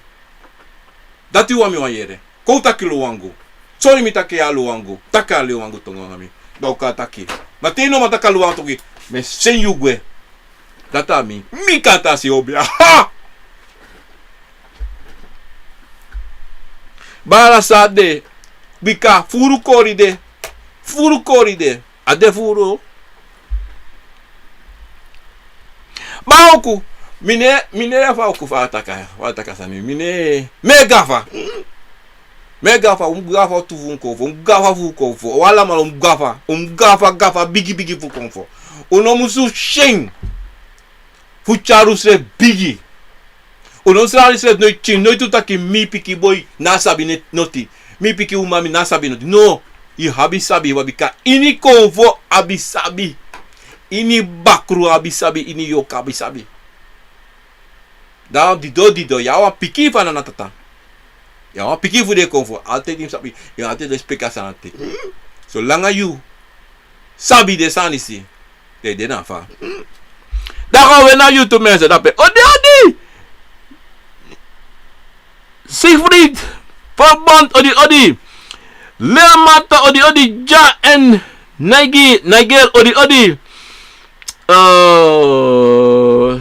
Dati wan mi wani yere. Kon un taki Luwangu. Sori, mi taki a Luwangu. Taki a Luwangu tongo anga mi. Dan un kan taki. Ma te yu no man taki a Luwangu tongo, mi e seni yu gwe. Dati a mi. Mi kan tan si obi. Aha! Baala, san de? Bika furu kori de. Furu kori de. A de furu. Ma uku, mi ne, mi ne fa uku fa a taki, fa a taki a sani. Mi ne, mi e gafa. Mi e gafa, un mu gafa tu fu un konfo, un mu gafa fu un konfo. Un alamala un mu gafa, un mu gafa, gafa bigi bigi fu konfo. Un no musu syen fu tyari unsrefi bigi. Un no musu tyari unsrefi noiti, noiti un taki mi pikin boi no sabi noti. Mi pikin uma mi no sabi noti. No, yu abi sabi, yu abi ka, ini konfo abi sabi. Ini bakru abi sabi, ini yorka abi sabi. Dan dido dido, yu a wan pikin fu a nana tata. Yu a wan pikin fu den konfo. Altijd yu sabi, yu altijd respeki a sani. Solanga yu sabi den sani disi, den de na fa. Dan go we na YouTube mensen dape. Odi, odi! Siegfried Verbond, odi, odi. Lermata, odi, odi. Ja en Nigi, Nigel, odi, odi. Eh,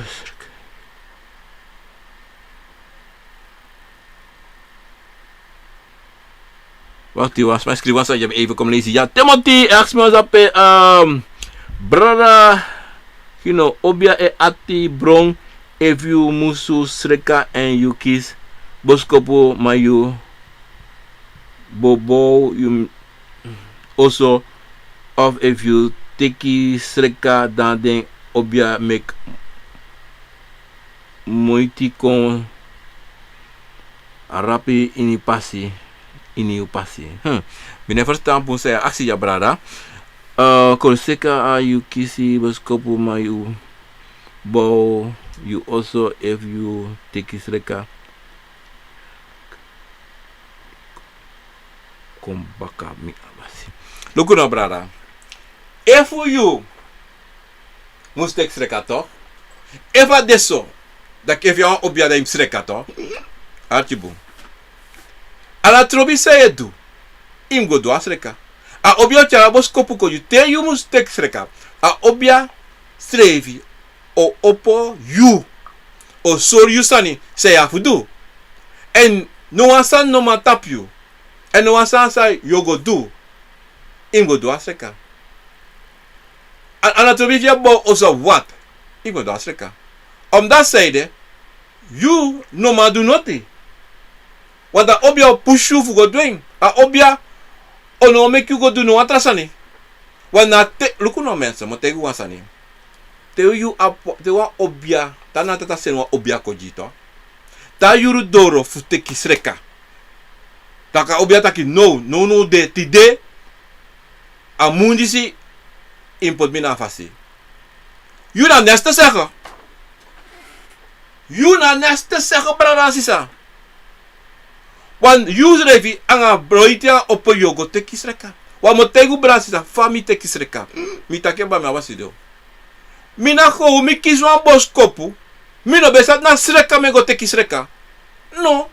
Wakti, wan sma skrifi wan sani, yu mus even kon leisi. Ya, Timothy, aksi mi wan sani pe, ehm, brada, yu no, obia e ati bron, efu yu musu sreka èn yu kisi boskopu, ma yu bobow yu oso, of efu yu teki sreka, dan den obia meki moiti kon rapi ini pasi, ini yu pasi. Hmm. Mi no e ferstan bun san yu e aksi dya, brada. Eh, kon seka a yu kisi boskopu, ma yu bow yu oso efu yu teki sreka. Kon baka mi abasi. Luku no, brada. Efu yu mus teki sreka, toch? Efu a de so, dati efu yu a wan obia, dan yu mus sreka, toch? Arki bun. A na trobi san yu e du, yu mus go du a sreka. A obia o tyari a boskopu kon gi yu te yu mus teki sreka. A obia srefi o opo yu, o sori yu sani san yu abi fu du. Èn no wan sani no man tapu yu. Èn no wan sani san yu o go du, yu mus go du a sreka. A, a na trobi efu yu e bow oso of wat, yu mus go du a sreka. Omdati san ede, yu no man du noti. Want a obia o pusu yu fu go du en. A obia o no meki yu go du no wan tra sani. Want na te, luku no, mensen, mi o taigi wan sani. Te yu abi, te wan obia, te a tata seni wan obia kon gi yu, toch, te a yuru doro fu teki sreka, taki a obia taki: "No, no, no, de, tide, a mun disi, yu mus poti mi na a fasi." Yu na neste saka. Yu na neste saka, brada, sisa. Want yu srefi anga broiti anga opo yu o go teki sreka. Want mi o taigi yu, brada, sisa, fa mi teki sreka. Mi taki en, bari mi abi a sidon. Mi na kon, mi kisi wan boskopu. Mi no ben sabi na sreka mi e go teki sreka. No.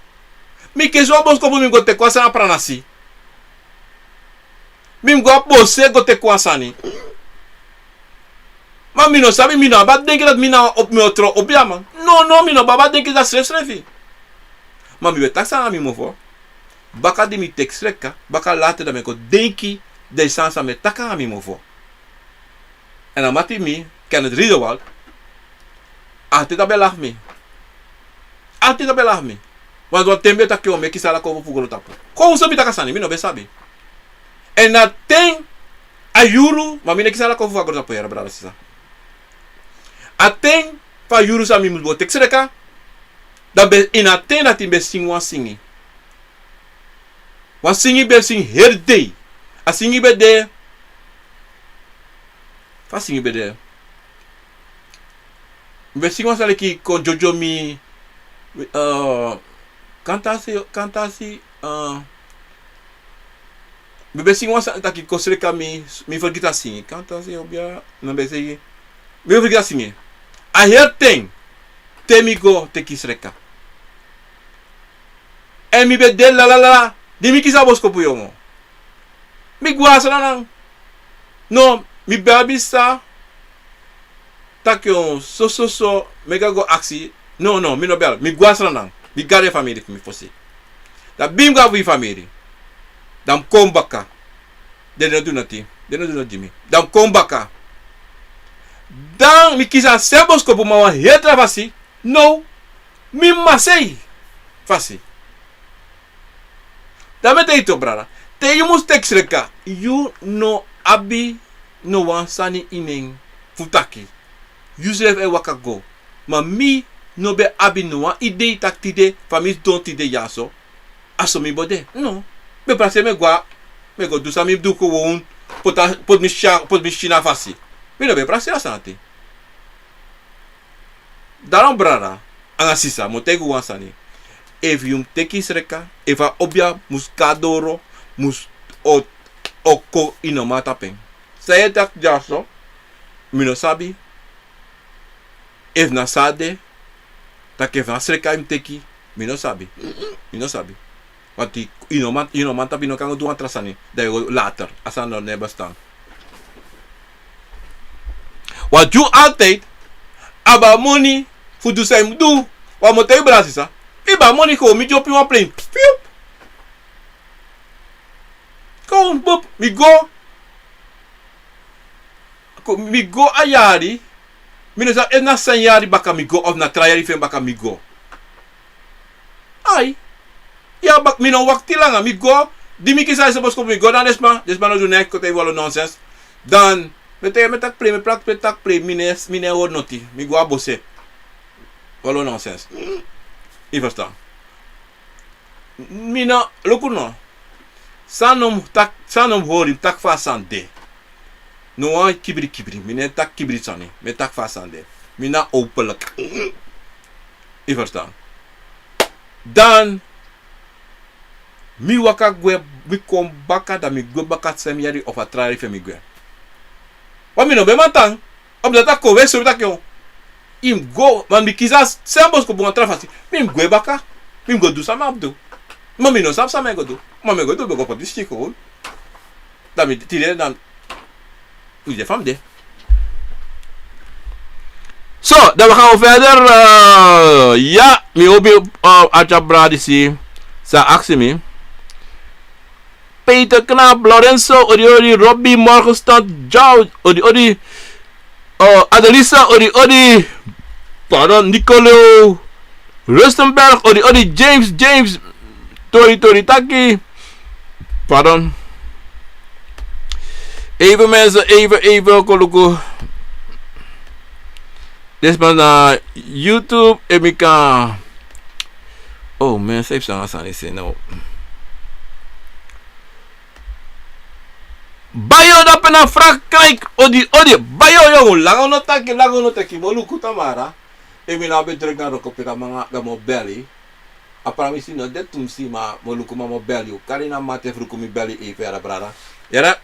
Mi kisi wan boskopu, mi mus go teki wan sani a pranasi. Mi mus go a bose go teki wan sani. Ma mi no sabi, mi no abi a denki dati mi na wan ob-, mi o tron obia man. No, no, mi no ben abi a denki dati srefsrefi. Ma mi ben taki san nanga mi mofo. Baka di mi teki sreka, baka later, dan mi e kon denki den sani san mi e taki nanga mi mofo. Èn a mati mi, Kenneth Riedewald, a ten dati ben lafu mi. A ten dati ben lafu mi. Want wan ten mi ben taki yu o meki sala kon fu grontapu. Kon so mi taki a sani, mi no ben sabi. Èn a ten, a yuru, ma mi no e kisi ala kon fu a grontapu, yere, brada, sisa. A ten fu a yuru san mi mus go teki sreka, dan ben, ini a ten dati mi ben singi wan singi. Wan singi mi ben singi heri dei. A singi ben de, fa a singi ben de? Mi ben singi wan sani leki kon jojo mi, eh, kantasi, kantasi, eh, mi ben singi wan sani taki kon sreka mi, mi fergiti a singi. Kantasi obia, mi ben singi. Mi fergiti a singi. A heri ten, te mi go teki sreka. Èn mi ben de lalalala, di mi kisi a boskopu yongo, mi gwe a Sranan. No, mi ben abi sa taki, o, so, so, so, meki a go aksi. No, no, mi no ben, mi gwe a Sranan. Mi go a den famiri fu mi fosi. Dan mi ben go a wi famiri. Dan mi kon baka. Den no du noti, den no du noti gi mi. Dan mi kon baka. Dan mi kisi a sefi boskopu, ma wan heri tra fasi. No, mi masei fasi. Dan mi e taigi yu, brada. Te yu mus teki sreka, yu no abi no wan sani ini en fu taki. Yu srefi e waka go. Ma mi no ben abi no wan idei taki tide, fa mi sidon tide dyaso, a so mi bo de. No. Mi e praseri, mi e go, mi e go du san mi mus du, kon wownu, poti a, poti mi sya, poti mi skin na fasi. Mi no ben praseri a sani. Daarom, brada anga sisa, mi o taigi yu wan sani. Efu yu mus teki sreka, efu a obia mus kon a doro, mus o, o kon, yu no man tapu en. San yu e taki dyaso, mi no sabi. Efu na so a de, taki efu na sreka yu mus teki, mi no sabi. Mi no sabi. Want yu, yu no man, yu no man tapu, yu no kan go du wan tra sani, dan yu go later. A sani no e bestaan. Want yu altijd abi a moni fu du san yu mus du. Want mi o taigi yu, brada, sisa. Yu abi a moni, kon mi dyopu wan plane. Piup. Kon, bup, mi go. Kon, mi go a yari. Mi no sabi efu na san yari baka mi go, of na tra yari fu en baka mi go. Ai. Ya, baka mi no wakti langa, mi go. Di mi kisi a ese boskopu, mi go, dan den sma, den sma no du neks, kon taigi wan lo nonsens. Dan Mi e taki, mi e taki plei, mi e taki plei, mi no e, mi no e hori noti. Mi go a bose. Walo nonsens. Yu ferstan? Mi no, luku no. San no mu taki, san no mu hori, taki fa a sani de. No wan kibri kibri, mi no e taki kibri sani, mi e taki fa a sani de. Mi na openlijk. Yu ferstan? Dan mi waka gwe, mi kon baka, dan mi gwe baka sem yari of a tra yari fu mi gwe. Wan mi no ben man tan. Op dati a kon we so mi taki yo. Yu mus go, ma mi kisi a sen boskopu wan tra fasi. Mi mus gwe baka. Mi mus go du san mi abi du. Ma mi no sabi san mi e go du. Ma mi e go du, mi e go poti stiki gewoon. Dan mi tide dan. Mi de fa mi de. So, dan we gaan we verder. Eh, ya, mi hopi, eh, a tra brada disi sa aksi mi. Peter Knap, Lorenzo, odi odi, Robbie, Morgenstad, Joe, odi odi, eh, Adelisa, odi odi, pardon, Nicolo, Rustenberg, odi odi, James, James, Tori Tori Taki, pardon. Even mensen, even, even, kon luku. Dit is maar naar YouTube, en ik kan. Oh, mensen, heeft zo'n sani, no. Bayo dape na Frankrijk, odi, odi. Bayo, yo, langa no taki, langa no taki, mi o luku tamara. Efu mi no abi druk na roko pe dan mi o beli. A pramisi no de tumsi, ma mi o luku, ma mi o beli yu. Kari na mate fu luku mi beli yu, fera brada. Yere?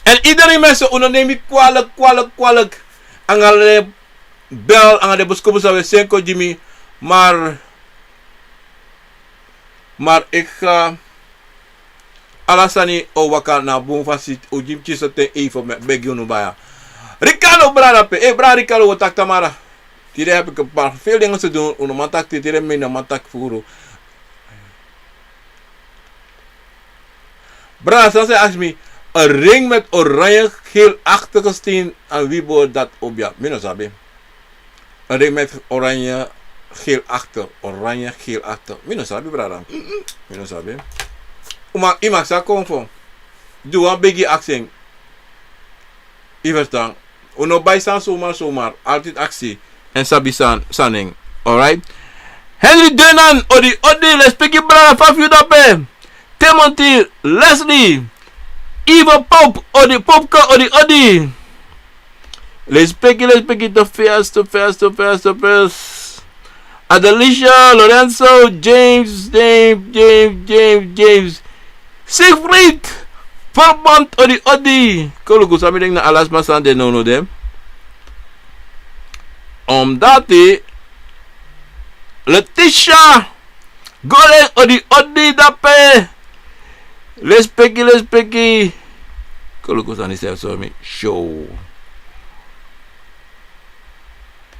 En iedereen mensen, un no neem mi kwalijk, kwalijk, kwalijk. Anga den bel, anga den boskopu san un e seni kon gi mi. Maar Maar ik ga, ala sani o waka na bun fasi, un gi mi kisi ten even, mi e begi unu baya. Ricardo, brada pe, eh, brada Ricardo, un o taki tamara. Tide heb ik een paar veel dingen te doen, un no man taki tide, mi no man taki furu. Brada, san san e aksi mi, een ring met oranje geelachtige steen, aan wie behoort dat, obia? Mi no sabi. Een ring met oranje geel achter. Oranje geel achter. Mi no sabi, brada. Mi no sabi. Yu mag, yu mag sa kon fu. Yu wan begi aksi. Yu ferstan? Un no bai sani zomaar, zomaar. Altijd aksi. En sabi san, san nen. Alright? Henry Denan, odi odi, lespeki brada, fa fu yu dape? Timothy, Leslie, Ivo Pop, odi, Popke, odi odi. Lespeki, lespeki, to fast, to fast, to fast, to fast. Adelicia, Lorenzo, James, James, James, James, James. Siegfried, Verband, odi odi. Kon luku san mi denki na ala sma san de nownow de. Omdati Letitia Gole, odi odi dape. Lespeki, lespeki. Kon luku san di srefi sori mi. Show.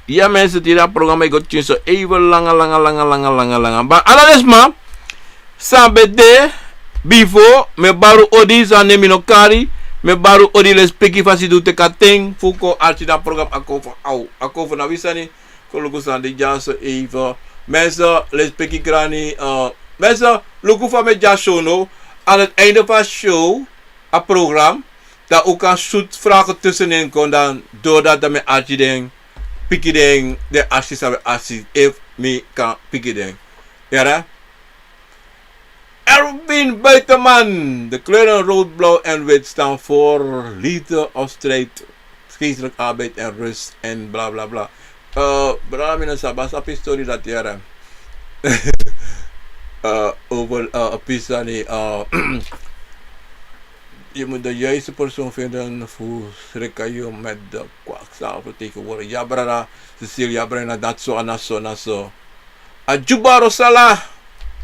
Ya mensen, tide a programma e go tyin so even langa, langa, langa, langa, langa, langa. Ma ala den sma san ben de bifo, mi e bari odi, san nen mi no kari, mi e bari odi, lespeki fasi di un teki a ten fu kon arki na a programma Akomfo, au, Akomfo na wi sani. Kon luku san de dyaso even. Mensen, lespeki grani, eh, mensen, luku fa mi e dyaso now. Aan het einde van show, a programma, dan un kan shoot vragen tussenin kon dan, doordat dan mi e arki den, piki den, den aksi san mi e aksi, efu mi kan piki den. Yere? Erwin Buitenman, de kleuren rood, blauw en wit staan voor liefde of strijd, geestelijk arbeid en rust en bla bla bla. Eh, brada, mi no sabi a sapi stori dati yere. Eh, over, eh, a pisi sani, eh, je moet de juiste persoon vinden fu sreka yu met de kwakzalver tegenwoordig. Ya brada, Cecilia, brada, na dati so, a na so, na so. A Juba Rosala,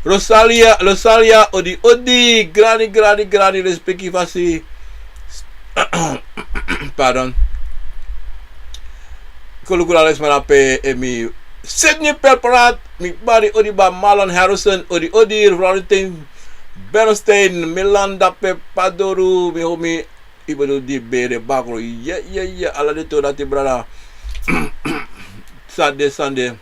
Rosalia, Rosalia, odi odi, grani, grani, grani, lespeki fasi. Pardon. Kon luku ala den sma na pe, eh, mi Sydney Pelprat, mi bari odi, ba Marlon Harrison, odi odi, Florentine Bernstein, Milan dape, Padoru, mi homi, Ibedu di bere bakru. Ye, ye, ye. Ala den tori dati, brada. Sande, sande.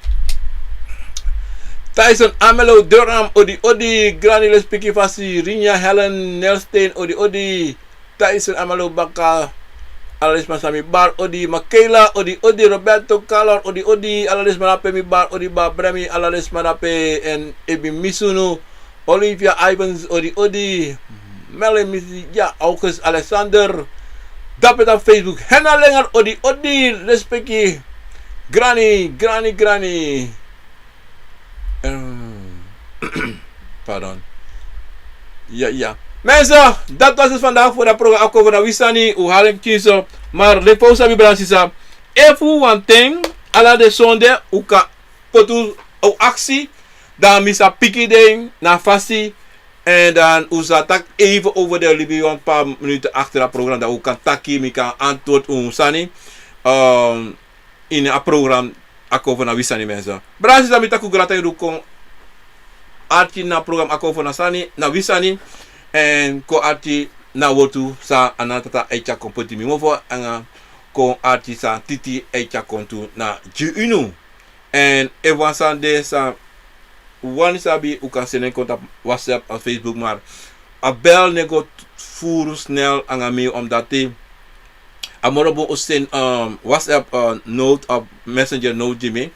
Tyson Amelo Durham, odi odi, grani, lespeki fasi. Rinya Helen Nelstein, odi odi. Tyson Amelo baka. Ala den sma san mi bari odi, Makela odi odi, Roberto Kalor odi odi, ala den sma na pe mi bari odi, Babremi, ala den sma na pe, èn efu mi misi unu, Olivia Ivans odi odi, Mele misi, ya, August Alexander, dape na Facebook, Hena Lengar odi odi, lespeki, grani, grani, grani. Ehm, pardon. Ya, ya. Mensen, dat was het vandaag voor het programma Ako Over na Wi Sani. U halen kinso. Maar lepo sabi, brada, sisa. Efu wan ten, ala den sonde, u kan poti u aksi. Dan mi sa piki den na fasi. En dan u sa taki even over de libi wan paar minuten achter het programma. Dan u kan taki, mi kan antwoord un sani. Ehm, ini a program Ako Over na Wi Sani, mensen. Brada, sisa, mi taki un grantangi du kon arki na program Ako Over na Sani, na Wi Sani. Èn kon arki na wortu san a nana tata e tyari kon poti mi mofo, nanga kon arki san titi e tyari kon tu na gi unu. Èn efu wan sani de san wani sabi, u kan seni en kon tapu WhatsApp of Facebook, maar a bel no e go furu snel nanga mi, omdat a moro bun u seni, ehm, WhatsApp, eh, note of Messenger note gi mi,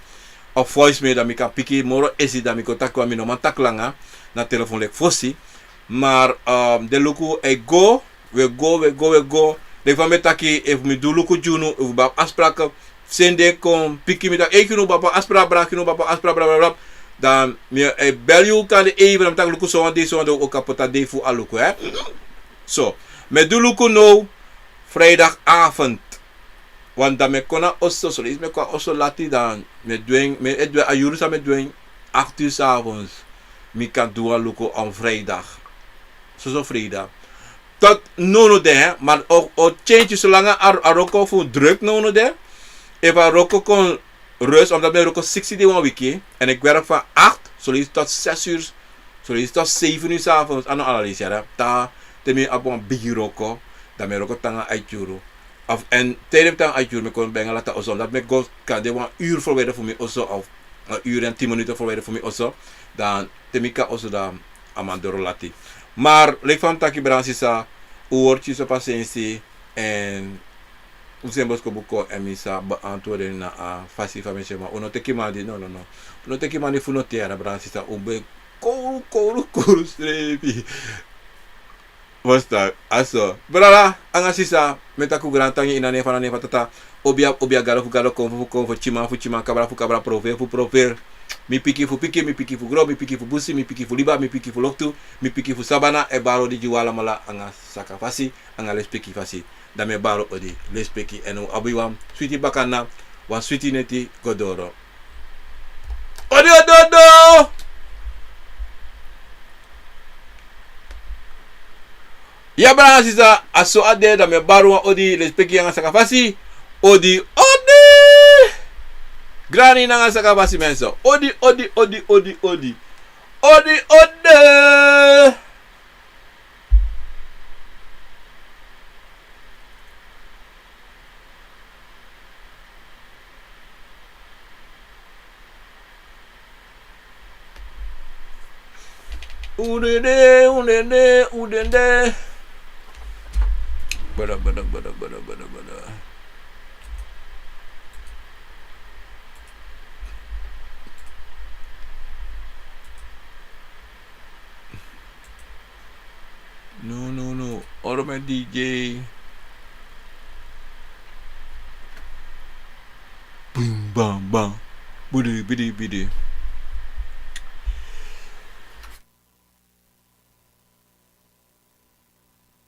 of voice mail, dan mi kan piki moro esi, dan mi kon taki wan, mi no man taki langa na telefon leki fosi. Maar, ehm, den luku e go, we go, we go, we go. Leki fa mi e taki, efu mi du luku gi unu, efu mi abi afspraak, seni den kon piki mi taki, ei, kinu baba, afspraak bra, kinu baba, afspraak bra, bra, bra. Dan mi e bel yu kande even, dan mi taki luku, sowan dei, sowan dei, u kan poti a dei fu a luku, hè. So, mi e du luku now, vrijdagavond. Want dan mi e kon na oso, soleisi mi e kon na oso lati, dan mi e du en, mi e du en, a yuru san mi e du en, acht uur 's avonds. Mi kan du wan luku on vrijdag. Soso vrijdag. Tot now no de, hè, maar o, o change solanga a, a wroko fu druk now no de. Efu a wroko kon rust, omdat mi e wroko siksi dei wan wiki. En ik werk van acht, soleisi tot zes uur, soleisi tot zeven uur 's avonds. A no ala leisi, hè. Te mi abi wan bigi wroko, dan mi e wroko te nanga aiti yuru. Of, en te mi e tan a yuru, mi kon bijna lati na oso, omdat mi e go kande wan uur verwijderd fu mi oso, of een uur en tien minuten verwijderd fu mi oso, dan te mi kon na oso dan a man doro lati. Maar leki fa mi taki, brada, sisa, u wortu so pasensi, en un seni boskopu kon, en mi sa beantwoord en na a fasi fa mi e si en, ma un no teki mandi, no, no, no. Un no teki mandi fu no tera, brada, sisa, un ben kowru, kowru, kowru srefi. Verstaan? A so. Brada, nanga sisa, mi e taki un grantangi ini a nen fu, na nen fu Tata. Obia, obia, Gado fu Gado, Konfo fu Konfo, Tyiman fu Tyiman, Kabra fu Kabra, Profeer fu Profeer. Mi piki fu piki, mi piki fu gron, mi piki fu busi, mi piki fu liba, mi piki fu loktu, mi piki fu sabana, e bari odi gi un alamala nanga saka fasi, nanga lespeki fasi. Dan mi e bari odi, lespeki, en un abi wan switi bakana, wan switi neti go doro. Odi, odi, odi! Ya, brada, sisa, a so a de, dan mi e bari wan odi, lespeki nanga saka fasi. Odi, odi! Grani nanga saka fasi, mensen. Odi, odi, odi, odi, odi. Odi, odi! Udede, udede, udede. Bada, bada, bada, bada, bada, bada. No, no, no. Oro mi D J. Bim, bam, bam. Bidi, bidi, bidi.